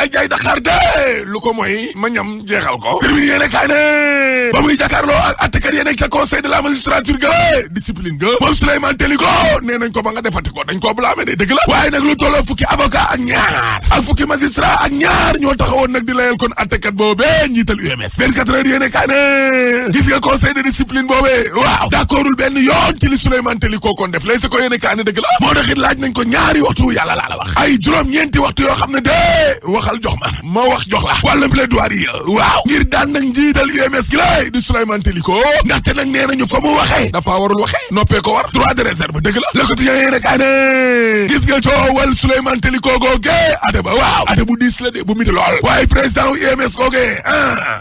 kaay jaay Dakar de lu ko mooy ma ñam jeexal ko termine yéene kaay ne ba muy jàkkaarloo ak attekat yi nekk ca conseil de la magistrature ga discipline ga moom Souleymane Teliko nee nañ ko ba nga defati ko dañ koo blâmé de dëgg la waaye nag lu tolloo fukki avocat ak ñaar ak fukki magistrat ak ñaar ñoo taxawoon nag di layal kon attekat boobee njiital UMS 24 heures yéene kaay ne gis nga conseil de discipline boobee waaw d'accordul benn yoon ci li Souleymane Teliko kon def lay sa ko yéene kaay ne dëgg la moo taxit laaj nañ ko ñaari waxtu yàlla laa la wax ay juróom-ñeenti waxtu yoo xam ne de waxal jox ma wax jox la wàllum plaidoirie waaw ngir daan nag njiital UMS gi lay di Souleymane Teliko ndaxte nag nee nañu fa mu waxee dafa warul waxee noppee ko war droit de réserve dëgg la Le Quotidien yéene kaay ne gis nga coowal Souleymane Teliko googe ate ba waaw ate bu diis la de bu miti lool waaye président wu UMS googe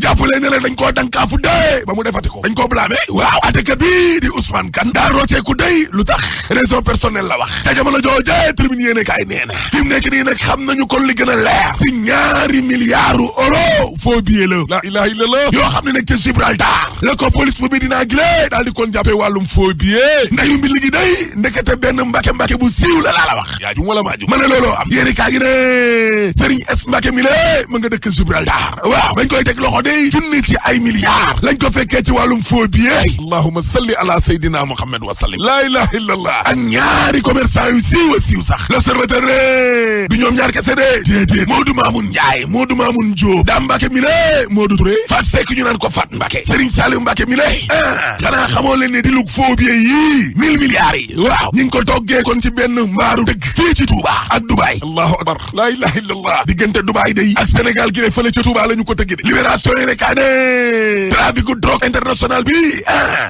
jàppale ne dañ koo dankaafu de ba mu defati ko dañ koo blâmé waaw atekat bi di Ousmane Kane daa rooceeku day lu tax raison personnelle la wax ca jamono jooje Tribune yéene kaay nee na fi mu nekk nii nag xam nañu kon li gën a leer ci ñaari milliards euro faux billet la ilaha illallah yoo xam ne nag ca Gibraltar la ko police bu Medina Guilé daal di kon jàppee wàllum faux billet ndayu mbi ligi day ndekete benn mbake bu siiw la laa la wax yaa jum wala maaju ma ne looloo am yéene kaa gi ne Serigne S Mbacke mi lé ma nga dëkk Gibraltar waaw bañ koy teg loxo day junni ci ay milliards lañ ko fekkee ci wàllum faux billet allahumma salli ala sayyidina Muhammad wa sallim la ilaha illallah ak ñaari commerçant yu siiw sax l'observateur ne du ñoom ñaar kese de déedéet Modou Mamoun Ndiaye Modou Mamoun Diop daa Mbacke mi lé Modou Touré Fat Seck ñu naan ko Fat Mbacke Serigne Saliou Mbacke mi lé xanaa xamoo leen ne di lug faux billet yii 1000 milliards yi waaw ñi ngi ko toggee kon ci benn mbaaru dëgg fii ci Touba ak Dubaï allahu akbar la ilaha illallah diggante Dubaï day ak Sénégal gi fële ca Touba la ñu ko tëggee de libération yi ne kaa ne trafic drogue international bi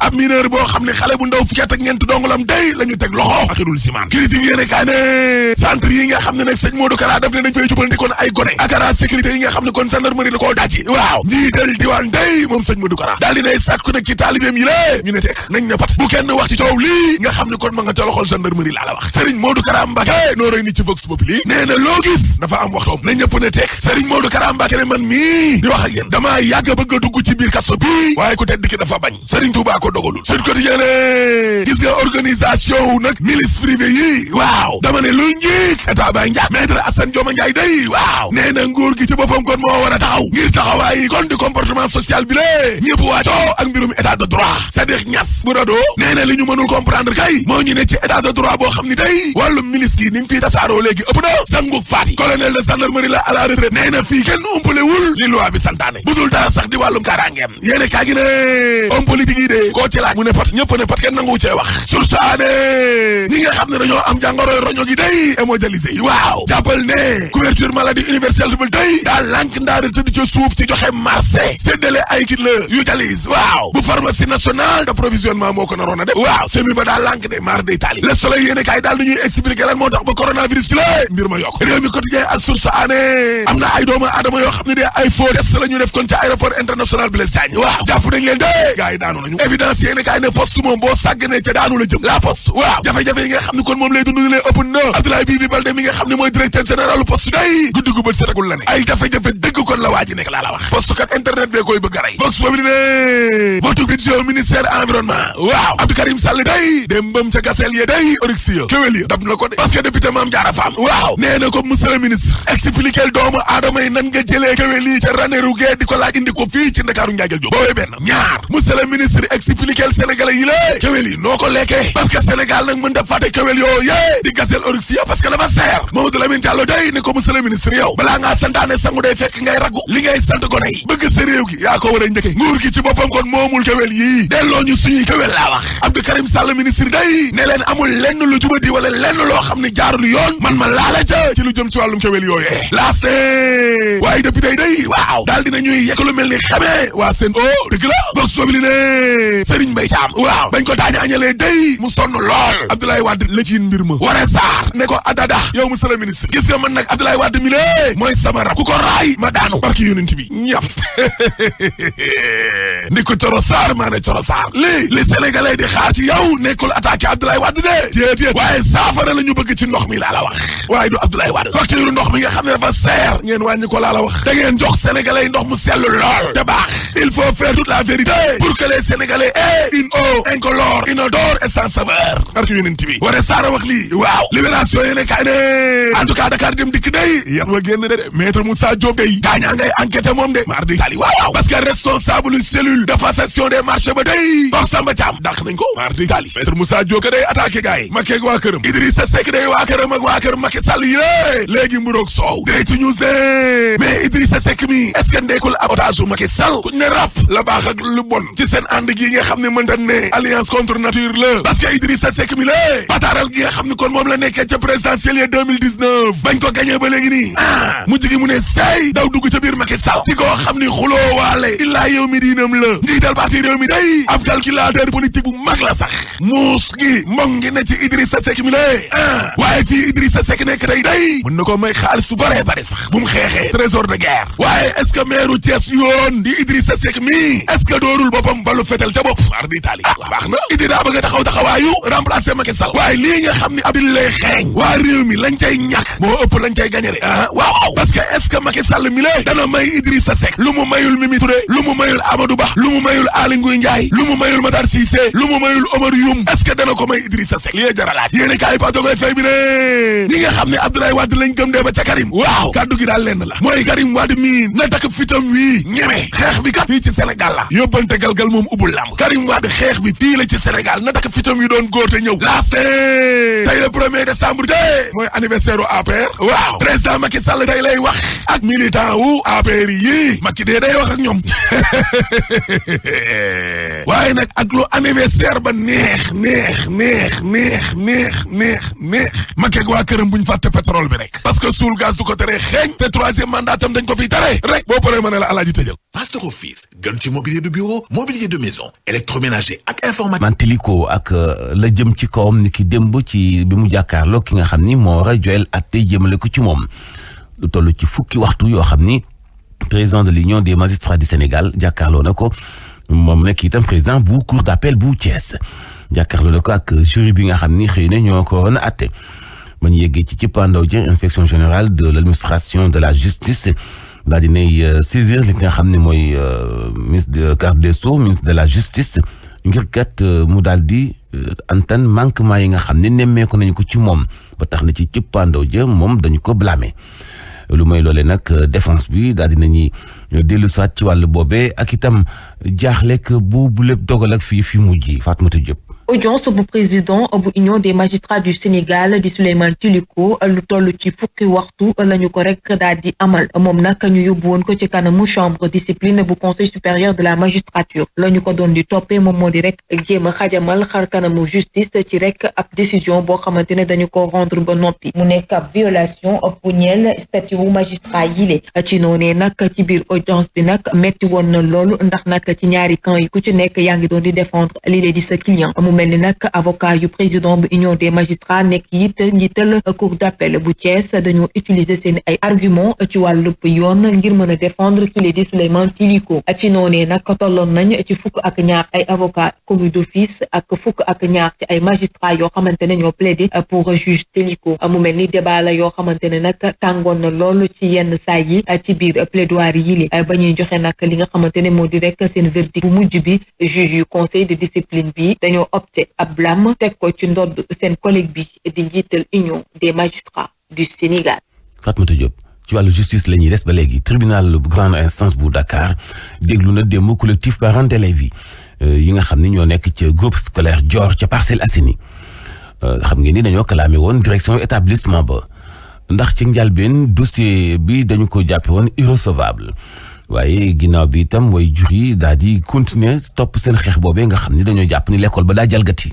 ab mineur boo xam ne xale bu ndaw fukki at ak ñeent dongalam day la ñu teg loxo akidul simaan critique yi ne kaa ne centre yi nga xam ne nag sëñ Modou Kara daf ne dañ fay jubalante kon ay gone akara sécurité yi nga xam ne kon gendarmerie la koo dajji waaw njiital diwaan day moom sëñ Modou Kara daal dinay sàkku nag ci taalibeem yi lée ñu ne teg nañ ne pat bu kenn wax ci coow lii nga xam ne kon ma nga ca loxol gendarmerie laa la wax Serigne Modou Kara Mbacké noo rëy ni ci Vox Populi nee na loo gis dafa am waxtoom na ñëpp ne teg Serigne Modou Kara Mbacké ne man mii di wax ak yéen damaa yàgg a bëgg a dugg ci biir kaso bi waaye ku tedd ki dafa bañ Serigne Touba ko dogalul Sud Quotidien ne gis nga organisation wu nag milice privé yi waaw dama ne lu njiit état bay njaak maître Assane Dioma Ndiaye day waaw nee na nguur gi ci boppam kon moo war a taxaw ngir taxawaay kon di comportement social bi lée ñëpp waacoo ak mbirum état de droit c'est-à-dire ñas bu rado nee na li ñu mënul comprendre kay moo ñu ne ci état de droit boo xam ni tey wàllum milice gi ni mu fii tasaaroo léegi ëpp na Sanguk Fati colonel de gendarmerie la à la retraite nee na fii kenn umpalewul li loi bi santaane budul dara sax di wàllum kaaraangeem yéene kaa gi ne homme politique yi de koo ci laaj mu ne pat ñëpp ne pat kenn nangu cee wax sursaane ñi nga xam ne dañoo am jàngoroy roño gi day hémodialysé yi waaw jàppal ne couverture maladie universelle bi tey daal lànk ndaare tëdd ca suuf ci joxe marché séddale ay kit la yu dialyse waaw bu pharmacie nationale d'approvisionnement moo ko naroon a def waaw semi ba daal lànk de mar day taali Le Soleil yéene kaay daal dañuy expliquer lan moo tax ba coronavirus ci la mbir ma yokk réew mi quotidien ak source aané am na ay doomu aadama yoo xam ne de ay faux test la ñu def kon ci aéroport international Blaise Diagne waaw jàpp nañ leen de gars yi daanu nañu évidence yéene kaay ne poste moom boo sàgganee ca daanu la jëm la poste waaw jafe-jafe yi nga xam ne kon moom lay dund leen ëpp na Abdoulaye Bibi Baldé mi nga xam ne mooy directeur général poste day guddi gu bët setagul la ne ay jafe-jafe dëgg kon la waa ji nekk laa la wax poste kat internet bee koy bëgg a rey Vox Populi ne votu budget ministère environnement waaw Abdou Karim Sall day démbam ca gasel ye day orix ya kéwél ya dab na ko de parce que député Mame Diarra Fam waaw nee na ko monsieur le ministre expliquer doomu aadama yi nan nga jëlee kéwél yi ca Ranérou Gué di ko laaj indi ko fii ci Ndakaaru Njaajal Jóob boobee benn ñaar monsieur le ministre expliquer sénégalais yi lée kéwél yi noo ko lekkee parce que Sénégal nag mën da fàtte kéwél yoo yee di gasel orix ya parce que dafa seer Mamadou Lamine Diallo day ne ko monsieur le ministre yow balaa ngaa santaane sangu day fekk ngay raggu li ngay sant gone yi bëgg sa réew gi yaa ko war a njëkke nguur gi ci boppam kon moomul kéwél yii delloo ñu suñuy kéwél laa wax Abdou Karim Sall ministre day ne leen amul lenn lu jubadi wala lenn loo xam ne jaarul yoon man ma laala ca ci lu jëm ci wàllum kéwél yooyee laaste waaye député day waaw daal dina ñuy yekk lu mel ni xamee waa seen o dëgg la Vox Populi ne Serigne Mbaye Thiam waaw bañ ko daañu añalee day mu sonn lool Abdoulaye Wade la ci mbir ma Waré Sarr ne ko adada yow monsieur le ministre gis nga man nag Abdoulaye Wade mi lée mooy sama rab ku ko raay ma daanu barki yonent bi ñap ndi ko Coro Sarr maa ne Coro Sarr lii li sénégalais di xaar ci yow nekkul attaqué Abdoulaye Wade de déedéet waaye saafara la ñu bëgg ci ndox mi laa la wax waaye du Abdoulaye Wade facture ndox mi nga xam ne dafa seer ngeen wàññi ko laa la wax da ngeen jox sénégalais ndox mu sell lool te baax il faut faire toute la vérité pour que les sénégalais aient une eau incolore inodore et sans saveur barki yonent bi Waré Sarr wax lii waaw libération yéene kaay ne en tout cas Dakar dem dikk day yan wa génn de maître Moussa Diop day gaañaa ngay enquête moom de mardi tali waaw parce que responsable cellule de passation des marchés ba day Pape Samba Thiam dàq nañ ko mardi tali maître Moussa Diop ka day attaqué gars yi Macky ak waa këram Idrissa Seck day waa këram ak waa kër Macky Sall yi lé léegi mburoog soow direct news de mais Idrissa Seck mi est-ce que ndeekul ab otage u Macky Sall kuñ ne rap la baax ak lu bon ci seen ànd gi nga xam ne mënta ne alliance contre nature la parce que Idrissa Seck mi lé bataaral gi nga xam ne kon moom la nekkee ca présidentielle yi 2019 bañ ko gagné ba léegi nii mujj gi mu ne say daw dugg ca biir Macky Sall ci koo xam ni xuloo waale illaa yow mi diinam la njiital parti réew mi day ab calculateur politique bu mag la sax muus gi mong ngi ne ci Idrissa Seck mi lé waaye fii Idrissa Seck nekk tey day mën na ko may xaalis su bare bare sax bu mu xeexee trésor de guerre waaye est-ce que maire Thiès yoon di Idrissa Seck mi est-ce que doorul boppam balu fetel ca bopp ar di taali baax na Idi daa bëgg a taxawaayu remplacer Macky Sall waaye lii nga xam ne Abdou lay xeeñ waa réew mi lañ cay ñàkk moo ëpp lañ cay gagné de waaw parce que est-ce que Macky Sall mi lay dana may Idrissa Seck lu mu mayul Mimi Touré lu mu mayul Amadou Ba lu mu mayul Aly Ngouille Ndiaye lu mu mayul Matar Cissé lu mu mayul Omar Youm est-ce que dana ko may Idrissa Seck li jaralaat yéene kaay pa dogoy fay bi ne ñi nga xam ne Abdoulaye Wade lañ gëm dee ba ca Karim waaw kaddu gi daal lenn la mooy Karim Wade mi na takk fitam wii ñeme xeex bi kat fii ci Sénégal la yóbbante galgal moom ubul lamb Karim Wade xeex bi fii la ci Sénégal na takk fitam yi doon góor te ñëw laaste tey le 1er décembre de mooy anniversaire u APR waaw président Macky Sall tey lay wax ak militant wu APR yi Macky dee day wax ak ñoom waaye nag ak lu anniversaire ba neex Macky ak waa këram buñ fàtte pétrole bi rek parce que suul gaz du ko tere xeeñ te 3e mandat tam dañ ko fiy tere rek boo paree ma ne la alaaji tëjal Master Office gën ci mobilier de bureau mobilier de maison électroménager ak informatique manteliko ak la jëm ci kawam ni ki démb ci bi mu jàkkaarloo ki nga xam ni moo war a joyal atte jëmale ko ci moom lu toll ci fukki waxtu yoo xam ni président de l'union des magistrats du Sénégal jàkkaarloo na ko moom nekk itam président bu cour d'appel bu Thiès jàkkaarloo na ko ak jury bi nga xam ni xëy na ñoo ko woon a atte ba ñu yeggee ci cëppaandaw ji inspection générale de l'administration de la justice daal di nay saisir li nga xam ne mooy ministre de garde des Sceaux ministre de la justice ngir kat mu daal di antan manquement yi nga xam ne nemmeeku nañu ko ci moom ba tax na ci cëppaandaw ja moom dañu ko blâmer lu mooy loolee nag défense bi daal di nañuy dellu saat ci wàllu boobee ak itam jaaxlek bu lépp dogal ak fi mujj Fatmata Diop. audience bu président bu union des magistrats du Sénégal di Souleymane Teliko lu toll ci fukki waxtu lañu ko rek daal di amal moom nag ñu yóbbu woon ko ci kanamu chambre discipline bu conseil supérieur de la magistrature lañu ko doon di toppee moom moo di rek jéem a xajamal xar kanamu justice ci rek ab décision boo xamante ne dañu ko rendre ba noppi mu nekk ab violation bu ñeel statut wu magistrat yile ci noonee nag ci biir audience bi nag metti woon na loolu ndax nag ci ñaari camp yi ku ci nekk yaa ngi doon di défendre lii di sa client mel ni nag avocat yu président bu union des magistrats nekk it njiital cour d'appel bu Thiès dañoo utiliser seen ay argument ci wàllub yoon ngir mën a défendre ki di Souleymane Teliko ci noonee nag tolloon nañ ci fukk ak ñaar ay avocat commis d'office ak fukk ak ñaar ci ay magistrats yoo xamante ne ñoo plaidé pour juge Teliko mu mel ni débat la yoo xamante ne nag tàngoon na loolu ci yenn saa yi ci biir plaidoirie yi li ba ñuy joxe nag li nga xamante ne moo di rek seen verdict bu mujj bi juge yu conseil de discipline bi dañoo opté ab blâme teg ko ci ndodd seen collègue bi di njiital union des magistrats du Sénégal. Fatmata Diop ci wàllu justice la ñuy des ba léegi tribunal bu grande instance bu Dakar déglu na démb collectif parents d'élèves yi nga xam ni ñoo nekk ca groupe scolaire Dior ca Parcelles Assainies xam ngeen ni dañoo clamé woon direction établissement ba ndax ci njëlbéen dossier bi dañu ko jàppe woon irrecevable waaye ginnaaw bi itam way jur yi daal di continuer topp seen xeex boobee nga xam ni dañoo jàpp ni l'école ba daa jalgati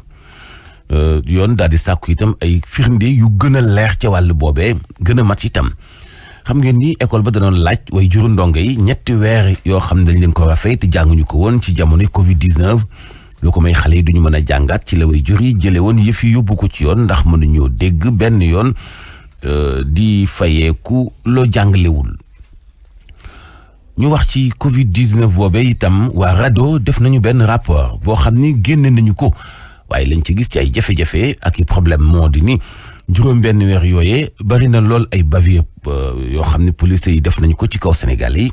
yoon daal di sàkku itam ay firnde yu gën a leer ca wàllu boobee gën a mat itam xam ngeen ni école ba danoon laaj way juru ndongo yi 3 weer yoo xam ne dañ leen ko rafet te jànguñu ko woon ci jamono Covid-19 lu ko may xale yi duñu mën a jàngaat ci la way jur yi jële woon yëf yi yóbbu ko ci yoon ndax mënuñoo dégg benn yoon di fayeeku loo jàngalewul. ñu wax ci Covid-19 boobee itam waa RADDHO def nañu benn rapport boo xam ni génne nañu ko waaye lañ ci gis ci ay jafe-jafe ak i problème moo di ni juróom benn weer yooyee bari na lool ay bavure yoo xam ne police yi def nañu ko ci kaw Sénégal yi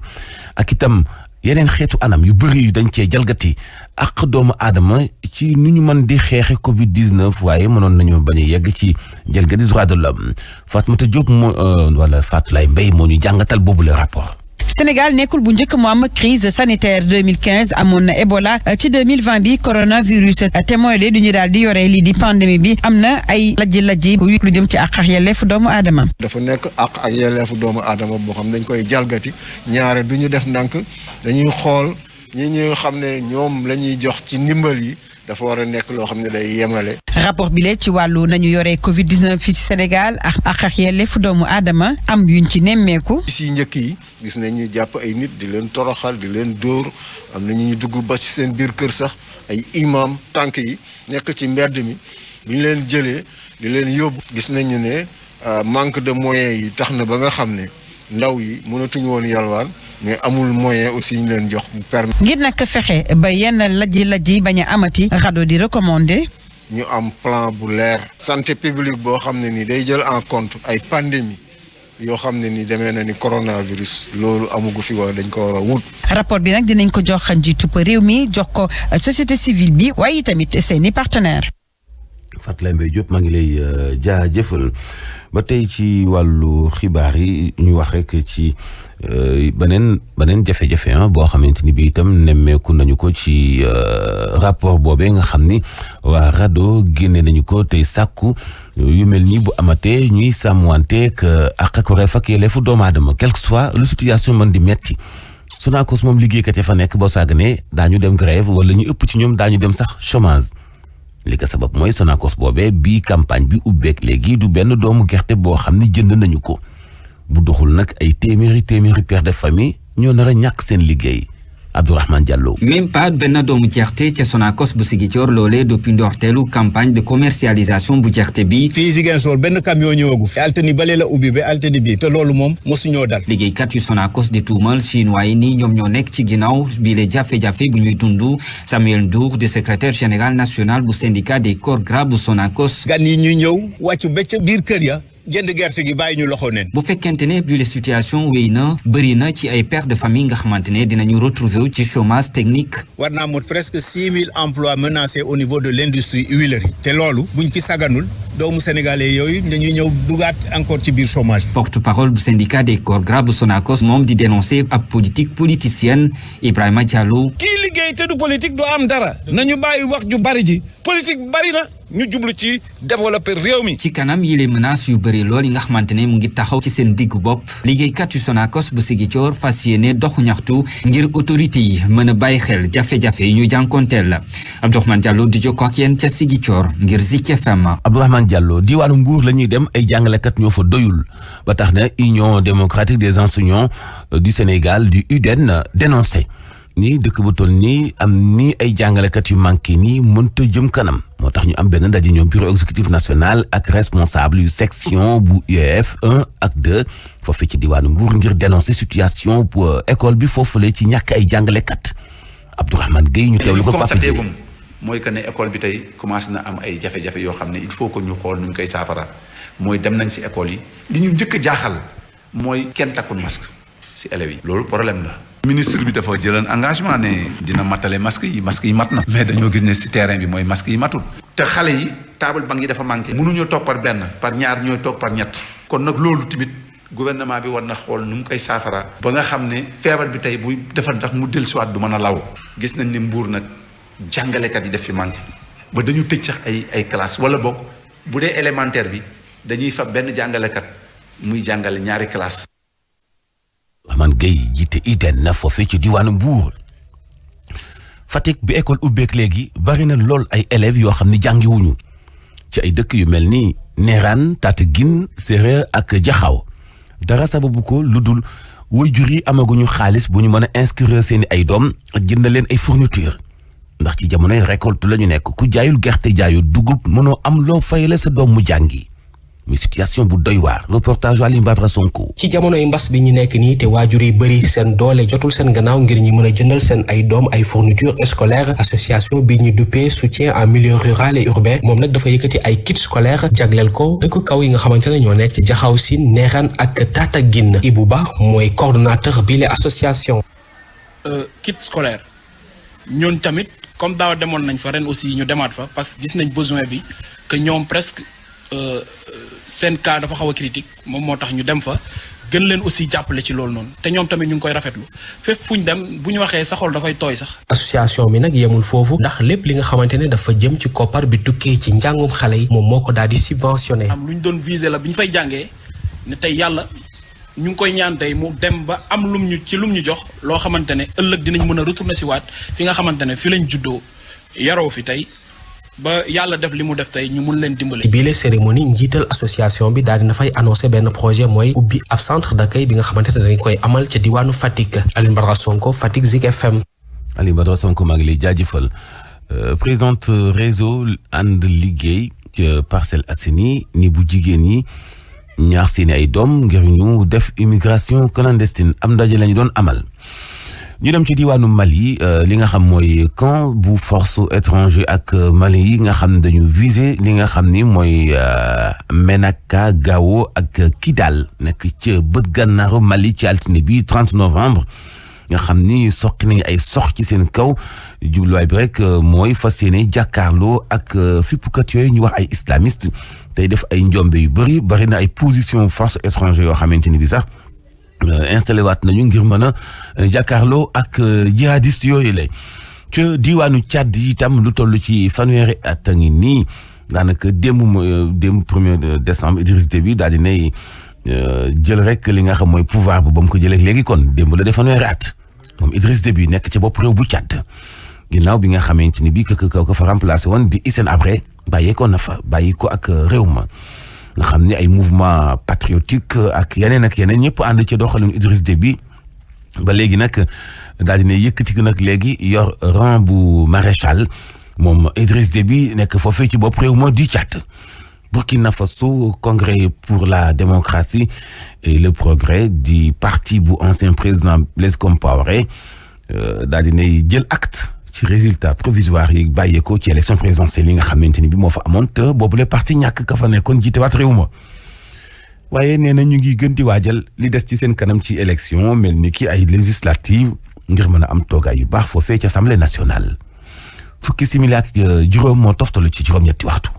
ak itam yeneen xeetu anam yu bëri yu dañ cee jalgati ak doomu aadama ci ni ñu mën di xeexe Covid-19 waaye mënoon nañu bañ a yegg ci jalgati droit de l'homme Fatmata Diop wala Fatou Lay Mbaye moo ñu jàngatal boobu le rapport. Sénégal nekkul bu njëkk mu am crise sanitaire 2015 amoon na Ebola ci 2020 bi coronavirus témoin du ñu daal di yore lii di pandémie bi am na ay lajji lu jëm ci àq ak yelleefu doomu aadama. dafa nekk àq ak yelleefu doomu aadama boo xam dañ koy jalgati ñaare du ñu def ndànk dañuy xool ñi xam ne ñoom la ñuy jox ci ndimbal yi dafa war a nekk loo xam ne day yemale. rapport bi ci wàllu nañu yore Covid-19 fii ci Sénégal ak yelleefu doomu aadama am yuñ ci nemmeeku. si njëkk yi gis nañ ñu jàpp ay nit di leen toroxal di leen dóor am na ñu dugg ba ci seen biir kër sax ay imam tànk yi nekk ci mbedd mi bu ñu leen jëlee di leen yóbbu. gis nañu ne manque de moyens yi tax na ba nga xam ne ndaw yi mënatuñu woon yalwaan mais amul moyen aussi ñu leen jox bu permettre. ngir nag fexe ba yenn lajji bañ a amati RADDHO di recommander. ñu am plan bu leer. santé publique boo xam ne ni day jël en compte ay pandémie yoo xam ne ni demee na ni coronavirus loolu amugu fi wala dañ ko war a wut. rapport bi nag dinañ ko jox njiitu réew mi jox ko société civile bi waaye tamit seeni partenaires. Fatou Lay Mbaye Diop maa ngi lay jaajëfal ba tey ci wàllu xibaar yi ñu wax rek ci beneen jafe-jafe boo xamante ni bi itam nemmeeku nañu ko ci rapport boobee nga xam ni waa RADDHO génne nañu ko tey sàkku yu mel nii bu amatee ñuy sàmmanteeg ak wareef ak yelleefu doomu aadama quel que soit lu situation mën di metti Sonacos moom liggéeykat ya fa nekk boo sàgganee daañu dem grève wala ñu ëpp ci ñoom daañu dem sax chômage. li ko sabab mooy Sonacos boobee bii campagne bi ubbeek léegi du benn doomu gerte boo xam ni jënd nañu ko bu doxul nag ay téeméeri père de famille ñoo nar a ñàkk seen liggéey Abdourahmane Diallo. même pas benn doomu gerte ca Sonacos bu Ziguinchor loolee depuis ndorteelu campagne de commercialisation bu gerte bi. fii Ziguinchor benn camion ñëwagu fi. altine bale la ubbi ba altine bi te loolu moom mosuñoo dal. liggéeykat yu Sonacos di tuumal chinois yi ni ñoom ñoo nekk ci ginnaaw bii la jafe-jafe bu ñuy dund Samuel Ndour di secrétaire général national bu syndicat des corps gras bu Sonacos. gan yi ñu ñëw wàcc ba ca biir kër ya. jënd gerte gi bàyyi ñu loxo neen. bu fekkente ne bi la situation wéy na bëri na ci ay pères de famille nga xamante ne dinañu retrouver wu ci chômage technique. war naa mot presque 6000 emplois menacés au niveau de l'industrie huilerie. te loolu buñ ci saganul doomu sénégalais yooyu dañuy ñëw dugaat encore ci biir chômage. porte-parole bu syndicat des corps gras bu Sonacos moom di dénoncer ab politique politicienne Ibrahima Diallo. kii liggéey te du politique du am dara nañu bàyyi wax ju bari ji politique bari na ñu jublu ci développer réew mi. ci kanam yi les menaces yu bëri lool yi nga xamante ne mu ngi taxaw ci seen diggu bopp liggéeykat yu Sonacos bu Ziguinchor fas yéene doxu ñaxtu ngir autorité yi mën a bàyyi xel jafe-jafe yi ñu jànkonteel la Abdourahmane Diallo di jokkoo ak yéen ca Ziguinchor ngir Zik FM. Abdourahmane Diallo diwaanu Mbour la ñuy dem ay jàngalekat ñoo fa doyul ba tax na Union démocratique des enseignants du Sénégal du UDEN dénoncé nii dëkk bu toll nii am ni ay jàngalekat yu manqué nii mënta jëm kanam moo tax ñu am benn ndaje ñoom bureau exécutif national ak responsable yu section bu UEF 1 ak 2 foofu ci diwaanu Mbour ngir dénoncer situation bu école bi foofule ci ñàkk ay jàngalekat Abdourahmane Gueye ñu teewlu ko constaté gum mooy que ne école bi tey commencé na am ay jafe-jafe yoo xam ne il faut que ñu xool nuñ koy saafara mooy dem nañ si école yi li ñu njëkk a jaaxal mooy kenn takkul masque si élèves yi loolu problème la. ministre bi dafa jëloon engagement ne dina matale masque yi mat na mais dañoo gis ne si terrain bi mooy masque yi matul te xale yi table banc yi dafa manqué mënuñoo toog par benn par ñaar ñooy toog par ñett kon nag loolu tamit gouvernement bi war na xool nu mu koy saafara ba nga xam ne feebar bi tey buy defar tax mu dellusiwaat du mën a law gis nañ ne Mbuur nag jàngalekat yi def fi manqué ba dañu tëj sax ay classe wala boog bu dee élémentaire bi dañuy fab benn jàngalekat muy jàngale ñaari classe Abdourahmane Gueye jiite UDEN na foofee ci diwaanu Mbour Fatick bi école ubbeek léegi bari na lool ay élèves yoo xam ne jàngiwuñu ci ay dëkk yu mel ni Neeraan Tataguine Séeréer ak Jaxaw dara sababu ko lu dul waajur yi amaguñu xaalis bu ñu mën a inscrire seeni ay doom ak jënd leen ay fourniture ndax ci jamonoy récolte la ñu nekk ku jaayul gerte jaayul dugub mënoo am loo fayale sa doom mu jàngi mi situation bu doy waar reportage Aline Badara Sonko. ci jamonoy mbas bi ñu nekk nii te waajur yi bëri seen doole jotul seen gannaaw ngir ñi mën a jëndal seen ay doom ay fourniture scolaire association bi ñu duppee soutien en milieu rural et urbain moom nag dafa yëkkati ay kit scolaire jagleel ko dëkk kaw yi nga xamante ne ñoo nekk ci Jaxaw Sine Neeraan ak Tataguine Ibou Ba mooy coordonnateur bi les association. kit scolaire ñun tamit comme daaw demoon nañ fa ren aussi ñu demaat fa parce que gis nañ besoin bi que ñoom presque seen cas dafa xaw a critique moom moo tax ñu dem fa gën leen aussi jàppale ci loolu noonu te ñoom tamit ñu ngi koy rafetlu fépp fu ñu dem bu ñu waxee sa xol dafay tooy sax. association bi nag yemul foofu ndax lépp li nga xamante ne dafa jëm ci koppar bi tukkee ci njàngum xale yi moom moo ko daal di subventionné. am lu ñu doon viser la bi ñu fay jàngee ne tey yàlla ñu ngi koy ñaan tey mu dem ba am lum ñu jox loo xamante ne ëllëg dinañ mën a retourner si waat fi nga xamante ne fi lañ juddoo yaroo fi tey. ba yàlla def li mu def tey ñu mun leen dimbale. ci biile cérémonie njiital association bi daal dina fay annoncé benn projet mooy ubbi ab centre d'accueil bi nga xamante ne dañ koy amal ca diwaanu Fatick. Alioune Badara Sonko Fatick Zik FM. Alioune Badara Sonko maa ngi lay jaajëfal présidente réseau ànd liggéey ca Parcelles Assainies ni bu jigéen ñi ñaax seeni ay doom ngir ñu def immigration clandestine am ndaje lañu doon amal. ñu dem ci diwaanu Mali li nga xam mooy camp bu force étranger ak Mali yi nga xam dañu viser li nga xam ni mooy Menaka Gao ak Kidal nekk ca bët gànnaaru Mali ci altine bi 30 novembre nga xam ni soqi nañu ay sox ci seen kaw jubluwaay bi rek mooy fas yéene jàkkaarloo ak fippukat yooyu ñu wax ay islamiste tey def ay njombe yu bari na ay position force étranger yoo xamante ni bi sax installé waat nañu ngir mën a jàkkaarloo ak jihadiste yooyu la ca diwaanu Tchad itam lu toll ci fanweeri at a ngi nii daanaka démb 1er décembre Idriss Déby daal di nay jël rek li nga xam mooy pouvoir ba mu ko jëlee léegi kon démb la def fanweeri at moom Idriss Déby nekk ci bopp réew bu Tchad ginnaaw bi nga xamante ni bii kaw ko fa remplacé woon di Hissène Habré bàyyee ko na fa bàyyi ko ak réew ma. nga xam ne ay mouvement patriotique ak yeneen ñëpp ànd ci doxalin Idriss Déby ba léegi nag daal dina yëkkati nag léegi yor rang bu maréchal moom Idriss Déby nekk foofee ci bopp réew moo di Tchad. Burkina Faso congrès pour la démocratie et le progrès du parti bu ancien président Blaise Compaoré daal dinay jël acte ci résultat provisoire yi bàyyeekoo ci élection présidentielle yi nga xamante ni bi moo fa amoon te boobu le parti ñàkk ka fa nekkoon jiite waat réew ma waaye nee na ñu ngi gën di waajal li des ci seen kanam ci élection mel ni ki ay législative ngir mën a am toogaay yu baax foofee ci assemblée nationale fukki simili ak juróom moo toftalu ci juróom-ñetti waxtu.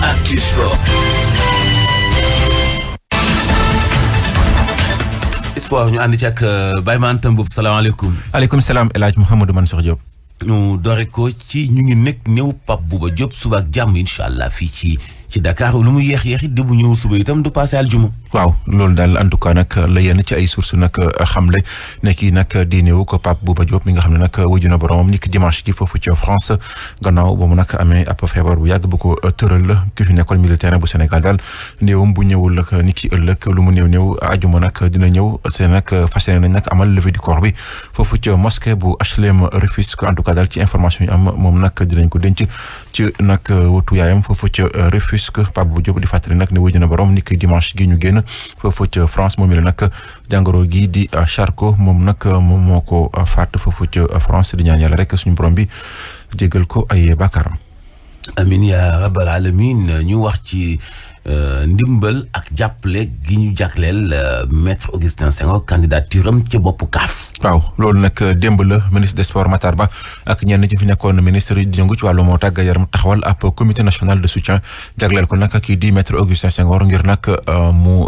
Actu Sport. Sport ñu ànd ci ak Baye Mantam Mboup salaamaaleykum. aleykum salaam El Hadj Mouhamadou Mansour Diop. ñu doore ko ci ñu ngi nekk ñëw Pape Bouba Diop suba ak jàmm incha allah fii ci Dakar lu mu yéex it bu ñëw suba itam du passé aljuma. waaw loolu daal en tout cas nag la yenn ci ay sources nag xamle ne kii nag di néew ko Pape Bouba Diop mi nga xam ne nag wëju na boromam ni ki dimanche ji foofu ci France gannaaw ba mu nag amee ab feebar bu yàgg bu ko tëral la ki fi nekkoon militaire bu Sénégal daal néewam bu ñëwul ak ni ki ëllëg lu mu néew ajuma nag dina ñëw seen nag fas yéene nañ nag amal levée du corps bi foofu ci mosquée bu HLM Rufisque en tout cas daal ci information yi am moom nag dinañ ko denc ci nag wutu yaayam foofu ci Rufisque Pape Bouba Diop di fàttali nag ne wëju na borom ni ki dimanche gi ñu génn foofu ca France moom la nag jàngoro gi di Charcot moom nag moom moo ko faat foofu ca France di ñaan yàlla rek suñu borom bi jégal ko ay bàkkaaram. amin ya rabbal alamin ñu wax ci ndimbal ak jàppale gi ñu jagleel maître Augustin Senghor candidature am ca boppu CAF. waaw loolu nag démb la ministre des sports Matar Ba ak ñenn ci fi nekkoon ministre di yëngu ci wàllu moo tàggat yaram taxawal ab comité national de soutien jagleel ko nag kii di maître Augustin Senghor ngir nag mu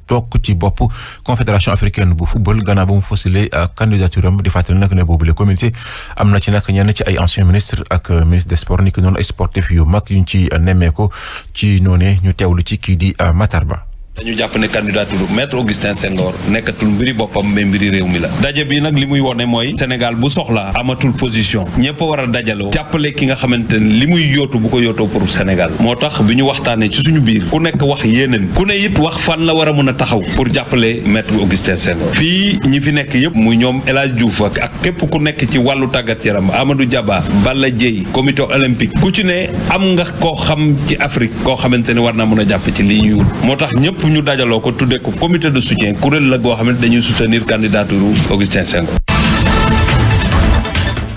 toog ci bopp confédération africaine bu football gannaaw ba mu fësale candidature am di fàttali nag ne boobu le comité am na ci nag ñenn ci ay anciens ministres ak ministre des sports ni ki noonu ay sportifs yu mag yuñ ci nemmeeku ci noonee ñu teewlu ci kii di Matar Ba. dañu jàpp ne candidature maître Augustin Senghor nekkatul mbiri boppam mais mbiri réew mi la daje bi nag li muy wone mooy Sénégal bu soxlaa amatul position ñëpp a war a dajaloo jàppale ki nga xamante ne li muy yóotu bu ko yóotoo pour Sénégal moo tax bi ñu waxtaanee ci suñu biir ku nekk wax yéeneen ku ne it wax fan la war a mën a taxaw pour jàppale maître Augustin Senghor fii ñi fi nekk yëpp muy ñoom El Hadj Diouf ak képp ku nekk ci wàllu tàggat yaram Amadou Diaba Balla Dieye comité olympique ku ci ne am nga koo xam ci Afrique koo xamante ne war naa mën a jàpp ci lii ñuy wut moo tax ñëpp ñu dajaloo ko tuddee ko comité de soutien kuréel la goo xam ne dañuy soutenir candidature Augustin Senghor.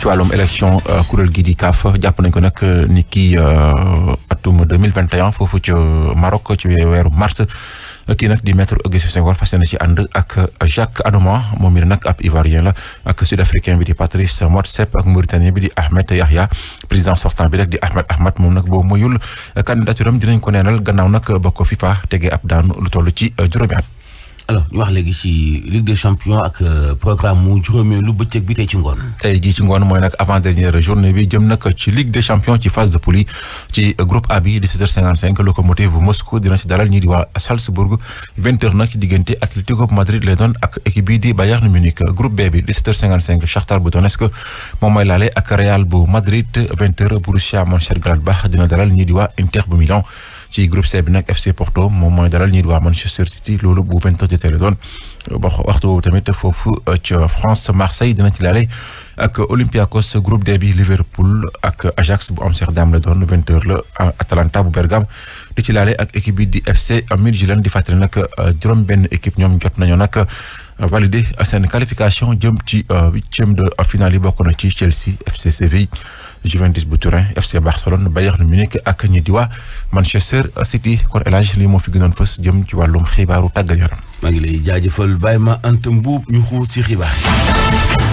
ci wàllum élection kuréel gi di CAF jàpp nañ ko nag ni ki atum 2021 foofu ci Maroc ci weeru mars kii nag di maître Augustin Senghor fas yéene ci ànd ak Jacques Anouma moom mi nag ab Ivoirien la ak sud-africain bi di Patrice Motsepe ak Mauritanien bi di Ahmed Yahya président sortant bi rek di Ahmed moom nag boo moyul candidature am dinañ ko neenal gannaaw nag ba ko FIFA tegee ab daan lu toll ci juróomi at. alors ñu wax léegi ci Ligue des champions ak programme mu juróomeelu bëccëg bi tey ci ngoon. tey jii ci ngoon mooy nag avant dernière journée bi jëm nag ci Ligue des champions ci phase de poule yi ci groupe A bi 17h55 Lokomotiv bu Moscou dina ci dalal ñii di waa Salzbourg 20h nag ci diggante Atlético Madrid lay doon ak équipe bi di Bayern Munich groupe B bi 17h55 Shakhtar bu Donetsk moom mooy laale ak Real bu Madrid 20h Borussia Mönchengladbach dina dalal ñii di waa Inter bu Milan. ci groupe C bi nag FC Porto moom mooy dalal ñii di waa Manchester City loolu bu 20h jotee la doon waxtu boobu tamit foofu ci France Marseille dina ci laale ak Olympiakos groupe D bi Liverpool ak Ajax bu Amsterdam la doon 20h la Atalanta bu Bergame di ci laale ak équipe bi di FC Midtjylland di fàttali nag juróom benn équipe ñoom jot nañoo nag validé seen qualification jëm ci huitième de finale yi bokk na ci Chelsea FC Séville Juventus bu Turin FC Barcelone Bayern Munich ak ñi di waa Manchester City kon El Hadj lii moo fi gënoon fës jëm ci wàllum xibaaru tàggat yaram. maa ngi lay jaajëfal bàyyi ma Anta Mbuub ñu xuus ci xibaar.